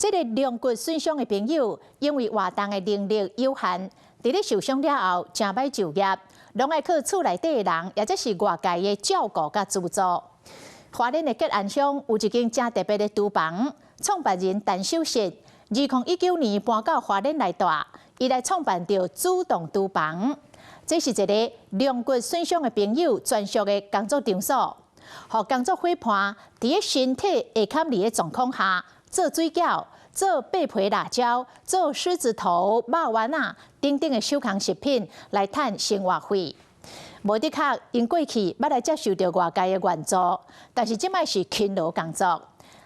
這个龍骨損傷的朋友，因為活動的能力有限，佇咧受傷了後，誠歹就業，攏愛靠厝內底的人，抑者是外界的照顧佮資助。花蓮的吉安鄉有一間誠特別的廚房，創辦人陳守實，2019年搬到花蓮來蹛，伊來創辦著主動廚房。這是一个龍骨損傷的朋友專屬的工作場所，予工作伙伴佇咧身體會堪離的狀況下，做水餃、做白皮辣椒、做獅子頭、肉丸仔等等的手工食品來趁生活費。無的確，𪜶過去捌來接受著外界的援助，但是這擺是勤勞工作，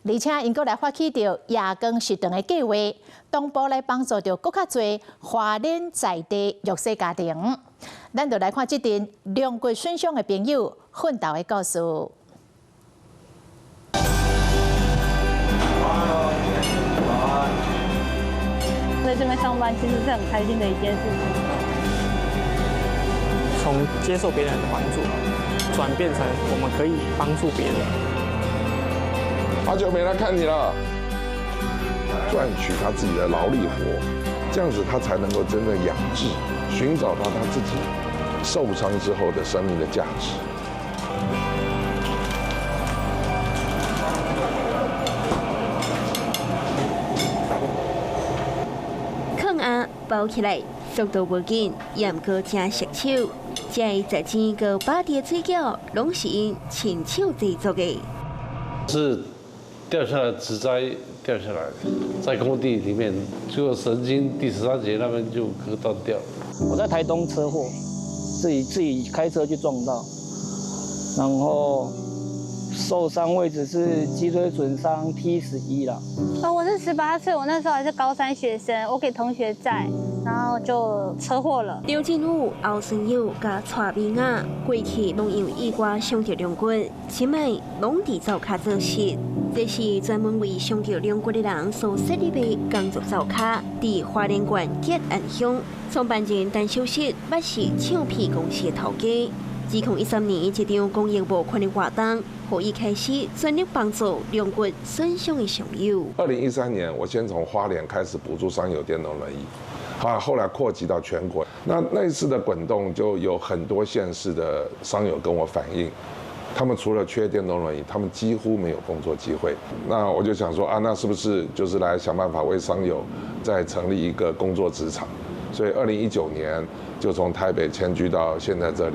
而且𪜶閣來發起著夜光食堂的計劃，同步來幫助著閣較濟花蓮在地弱勢家庭。咱就來看這陣龍骨損傷的朋友奮鬥的故事。在這邊上班其實是很開心的一件事情。從接受別人的幫助，轉變成我們可以幫助別人。好久沒來看你了。賺取他自己的勞力活，這樣子他才能夠真正養志，尋找到他自己受傷之後的生命的價值。抗壓包起來，速度無緊，毋過誠熟手。這1000個8碟水餃，攏是𪜶親手製作的。是掉下來，植栽掉下來，在工地裡面，就神經第13節那邊就割斷掉。我在台東車禍，自己開車去撞到，然後受傷位置是脊椎損傷 T11啦。哦，我是18歲，我那時候還是高三學生，我給同學載，然後就車禍了。劉振武、歐孫友佮蔡美雅，過去攏因為意外傷著龍骨，這擺攏佇灶跤做事。這是專門為傷著龍骨的人所設立的工作灶跤，佇花蓮縣吉安鄉，創辦人陳守實，捌是唱片公司的頭家。2013年，這場公益募款的活動，予伊開始全力幫助龍骨損傷的傷友。2013年，我先從花蓮開始補助傷友電動輪椅，好，後來擴及到全國。那一次的滾動，就有很多縣市的傷友跟我反映，他們除了缺電動輪椅，他們幾乎沒有工作機會。那我就想說啊，那是不是就是來想辦法為傷友再成立一個工作職場？所以2019年就從台北遷居到現在這裡。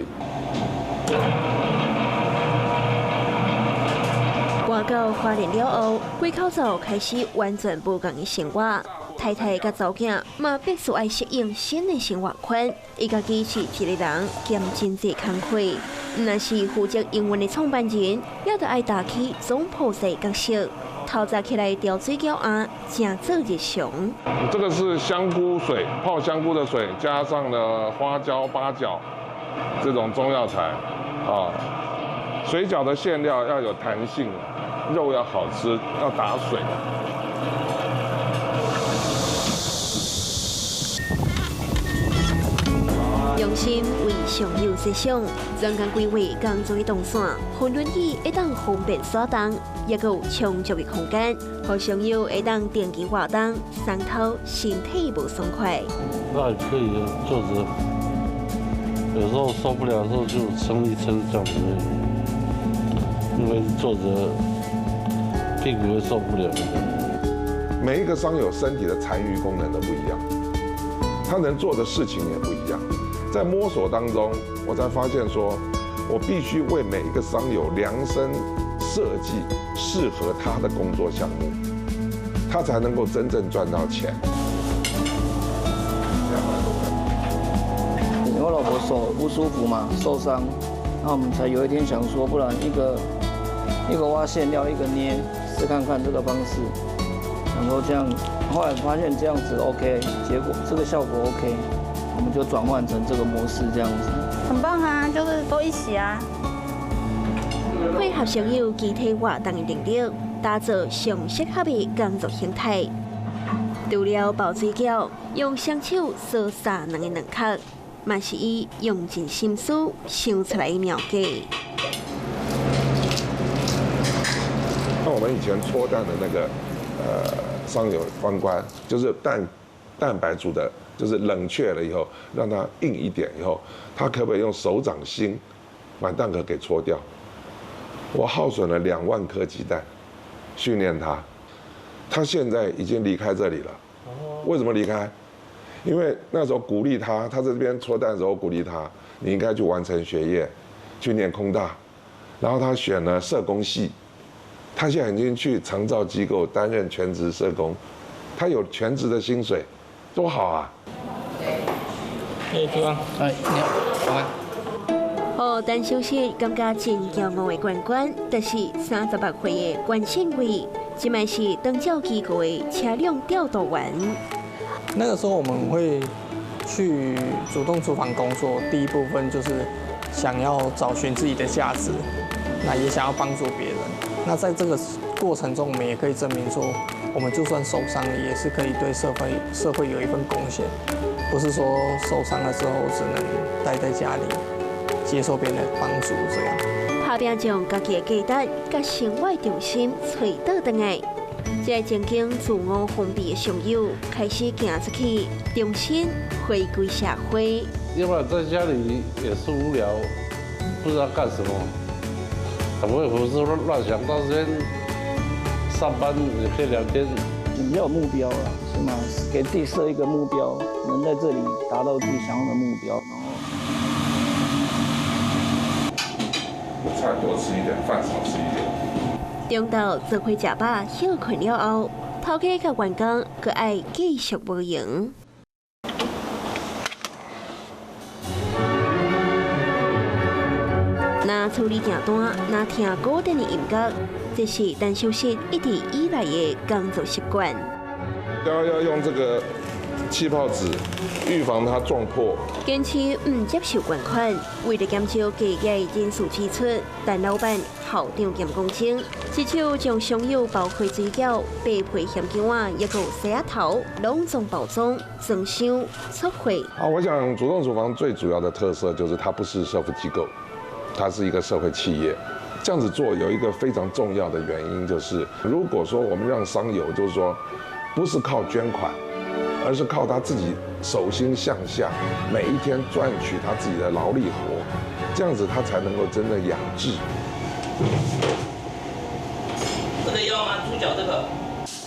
搬到花蓮了後，規口灶開始完全無仝的生活。太太佮查某囝嘛必須愛適應新的生活圈。伊家己是一个人兼真濟工課，毋但是負責營運的創辦人，也著愛擔起總鋪師角色。透早起來調水餃仔，誠做日常。這個是香菇水，泡香菇的水，加上了花椒、八角這種中藥材，啊，水餃的餡料要有彈性，肉要好吃，要打水。用心為傷友設想，專工規劃工作的動線，予輪椅會當方便徙動，抑閣有充足的空間，予傷友會當定期活動，鬆脫身體無爽快。那可以坐著，有時候受不了的時候就撐一撐這樣子，因為坐著屁股會受不了。每一個傷友身體的殘餘功能都不一樣，他能做的事情也不一樣。在摸索當中，我才發現說，我必須為每一個傷友量身設計適合他的工作項目，他才能夠真正賺到錢。我老婆手不舒服嘛，受傷，那我們才有一天想說，不然一個挖餡料，一個捏，試看看這個方式，然後這樣，後來發現這樣子 OK，結果這個效果 OK。我們就轉換成這個模式，這樣子。很棒啊，就是都一起啊。配合傷友肢體活動的能力，打造上適合的工作形態。除了包水餃，用雙手削三兩个卵殼，嘛是伊用盡心思想出來的妙計。那我們以前搓蛋的那個，伤友关关，就是蛋白煮的，就是冷却了以后，让它硬一点以后，他可不可以用手掌心把蛋壳给搓掉？我耗损了2万颗鸡蛋，训练他，他现在已经离开这里了。为什么离开？因为那时候鼓励他，他在这边搓蛋的时候鼓励他，你应该去完成学业，去念空大，然后他选了社工系，他现在已经去长照机构担任全职社工，他有全职的薪水，多好啊！哎，主任，哎，你好，晚安。哦，陈守实感觉真骄傲的关关，就是36岁的关信伟，这摆是长照机构的车辆调度员。那个时候我们会去主动厨房工作，第一部分就是想要找寻自己的价值，那也想要帮助别人。那在这个过程中，我们也可以证明说，我们就算受伤了，也是可以对社会有一份贡献，不是说受伤了之后只能待在家里接受别人的帮助这样。拍拚將家己的價值佮生活重心揣倒轉來，這个曾經自我封閉的傷友開始行出去，重新回歸社會。因為在家裡也是無聊，不知道幹什麼，不會胡思亂想。到這邊上班也可以聊天，你要有目標啊，是嗎？給自己設一個目標，能在這裡達到自己想要的目標，然後。菜多吃一點，飯少吃一點。中晝做伙食飽，歇睏了後，頭家佮員工閣愛繼續無閒。若處理訂單，若聽古典的音樂，這是陳守實一直以來的工作習慣。要用這個氣泡紙預防它撞破。堅持毋接受捐款，為了減少家業人事支出，陳老闆校長兼工程，一手將傷友包括水餃、白皮鹹薑仔，抑閣有西仔頭，攏總包裝、裝箱、出貨。啊，我想主動廚房最主要的特色就是它不是社福機構，它是一個社會企業。這樣子做有一個非常重要的原因，就是如果說我們讓商友，就是說不是靠捐款，而是靠他自己手心向下，每一天賺取他自己的勞力活，這樣子他才能夠真的養志。這個要嗎？豬腳這個。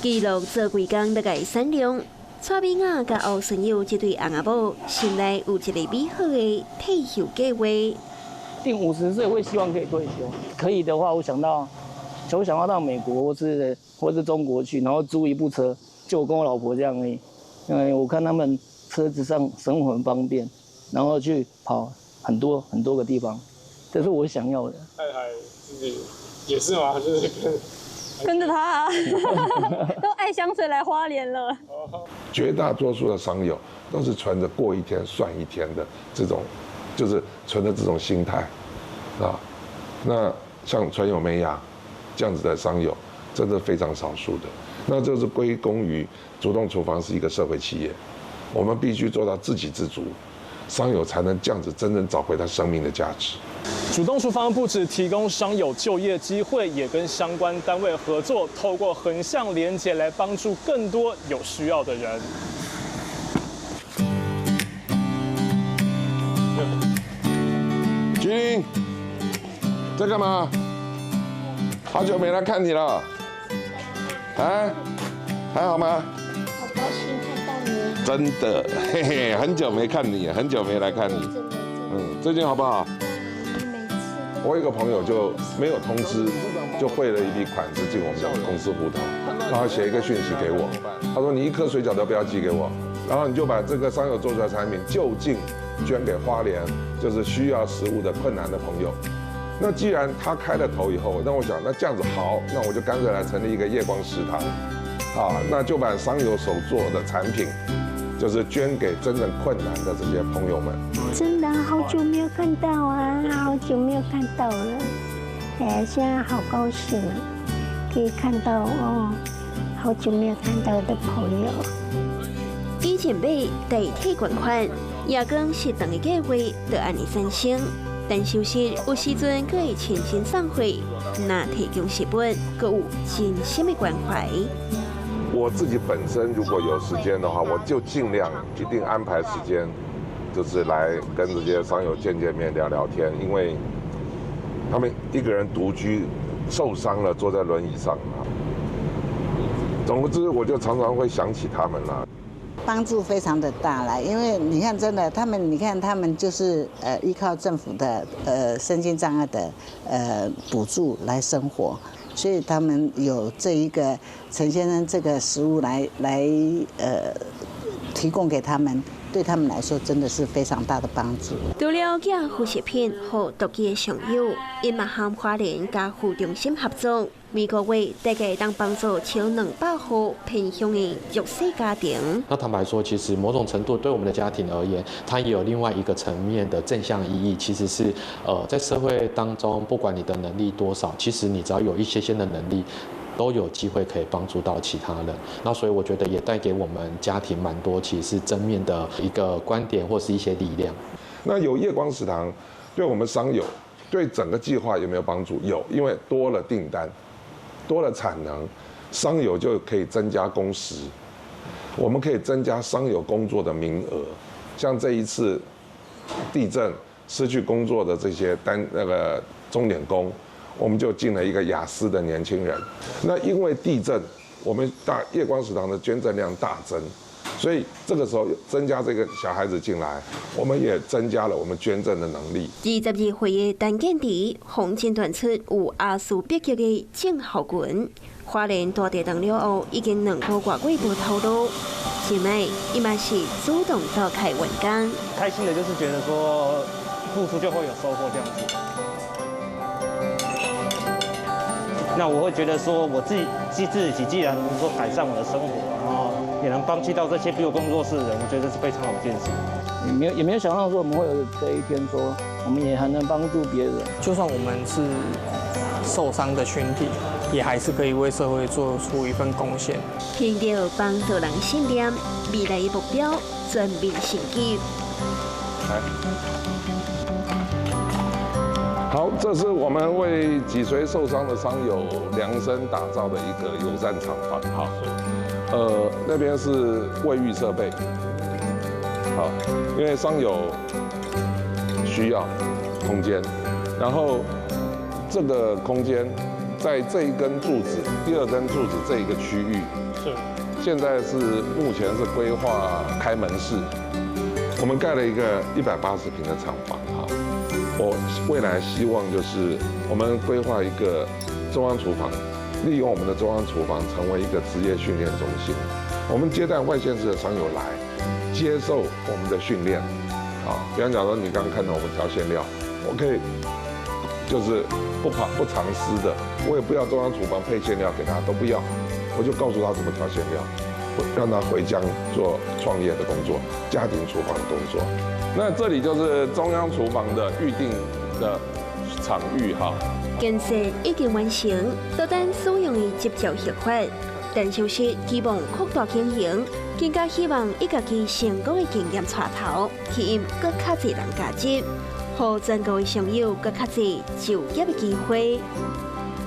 記錄做幾工來共產量，蔡美雅佮歐孫友這對翁仔某，心內有一個美好的退休計劃。定50歲會希望可以退休，可以的話，我想到，就想要到美國或是中國去，然後租一部車，就我跟我老婆這樣而已。因為我看他們車子上生活很方便，然後去跑很多很多個地方，這是我想要的。太太自己也是嗎？就是跟着他，都愛香水來花蓮了。絕大多數的商友都是存着過一天算一天的這種，就是存着這種心態，啊，那像存有美雅這樣子的商友，真的非常少數的。那這是歸功於主動廚房是一個社會企業，我們必須做到自給自足，商友才能這樣子真正找回他生命的價值。主動廚房不只提供商友就業機會，也跟相關單位合作，透過橫向連結來幫助更多有需要的人。君，在幹嘛？好久沒來看你了，啊，還好嗎？好高興看到你。真的，嘿嘿，很久沒看你，很久沒來看你。嗯，最近好不好？我有一個朋友就沒有通知，就匯了一筆款子進我們公司戶頭，然後寫一個訊息給我，他說你一顆水餃都不要寄給我，然後你就把這個商友做出來的產品就近捐給花蓮，就是需要食物的困難的朋友。那既然他開了頭以後，那我想那這樣子好，那我就乾脆來成立一個夜光食堂，啊，那就把商友所做的產品，就是捐給真正困難的這些朋友們。真的好久沒有看到啊，好久沒有看到了，哎，現在好高興啊，可以看到哦，好久沒有看到的朋友。以前買代替捐款，夜光食堂的計劃就按呢產生。陳守實有時陣閣會親身送貨，若提供食物，閣有真心的關懷。我自己本身如果有时间的话，我就尽量一定安排时间，就是来跟这些伤友见见面、聊聊天，因为他们一个人独居，受伤了，坐在轮椅上啊。总之，我就常常会想起他们了。帮助非常的大啦，因为你看，真的，他们，你看他们就是依靠政府的身心障碍的补助来生活，所以他们有这一个陈先生这个食物来提供给他们，对他们来说真的是非常大的帮助。除了寄副食品予独居的伤友，𪜶嘛和花莲家扶中心合作，每个月大概会当帮助超200户偏乡的弱势家庭。那坦白说，其实某种程度对我们的家庭而言，它也有另外一个层面的正向意义。其实是，在社会当中，不管你的能力多少，其实你只要有一些些的能力，都有机会可以帮助到其他人。那所以我觉得也带给我们家庭蛮多，其实是正面的一个观点或是一些力量。那有夜光食堂，对我们伤友，对整个计划有没有帮助？有，因为多了订单，多了产能，伤友就可以增加工时，我们可以增加伤友工作的名额。像这一次地震失去工作的这些单那个钟点工，我们就进了一个亚斯的年轻人。那因为地震，我们大夜光食堂的捐赠量大增，所以这个时候增加这个小孩子进来，我们也增加了我们捐赠的能力。22岁的陈建迪，予诊断出有阿斯伯格的症候群，花莲大地震了后，已经2个外月无头路。现在伊嘛是主动到开员工。开心的就是觉得说，付出就会有收获这样子。那我会觉得说，我自己既然能够改善我的生活，然后也能帮助到这些比我更弱势的人，我觉得是非常好的一件事。也没有想到说我们会有这一天，说我们也还能帮助别人。就算我们是受伤的群体，也还是可以为社会做出一份贡献。凭著帮助人信念，未来的目标全面升级。来。好，这是我们为脊髓受伤的伤友量身打造的一个友善厂房。好，那边是卫浴设备。好，因为伤友需要空间，然后这个空间在这一根柱子、第二根柱子这一个区域，现在是目前是规划开门式，我们盖了一个180平的厂房。哈。我未来希望就是我们规划一个中央厨房，利用我们的中央厨房成为一个职业训练中心。我们接待外县市的伤友来接受我们的训练，啊，比方讲说你刚刚看到我们调馅料，我可以就是不跑不藏私的，我也不要中央厨房配馅料给他，都不要，我就告诉他怎么调馅料，让他回家做创业的工作，家庭厨房的工作。那这里就是中央厨房的预定的场域哈。建设已经完成，就等使用的执照核发。但消息期望扩大经营，更加希望以家己成功的经验带头，吸引阁较济人加入，予全国的伤友阁较济就业的机会。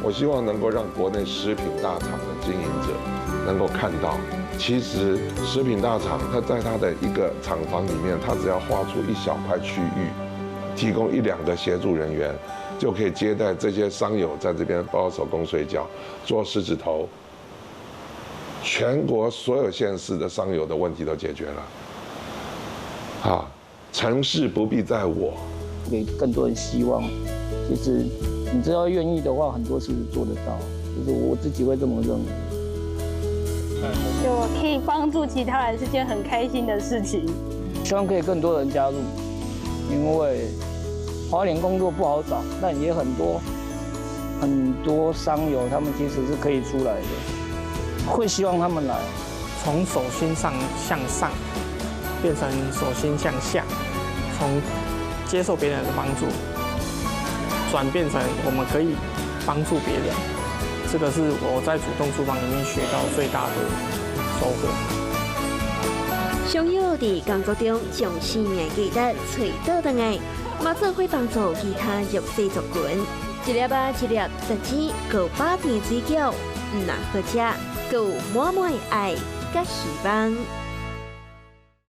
我希望能够让国内食品大厂的经营者能够看到，其实食品大厂它在它的一个厂房里面，它只要划出一小块区域，提供一两个协助人员，就可以接待这些伤友在这边包手工水饺、做狮子头。全国所有县市的伤友的问题都解决了。啊，成事不必在我，给更多人希望。其实你只要愿意的话，很多事做得到。就是我自己会这么认为。就可以帮助其他人是件很开心的事情。希望可以更多人加入，因为花莲工作不好找，但也很多很多伤友，他们其实是可以出来的，会希望他们来。从手心上向上变成手心向下，从接受别人的帮助转变成我们可以帮助别人。这个是我在主动厨房里面学到最大的收获。伤友伫工作中将生命价值揣倒转来，嘛做伙帮助其他弱势族群。一粒仔一粒十钱过百甜水饺，毋但好食，閣有滿滿的愛佮希望。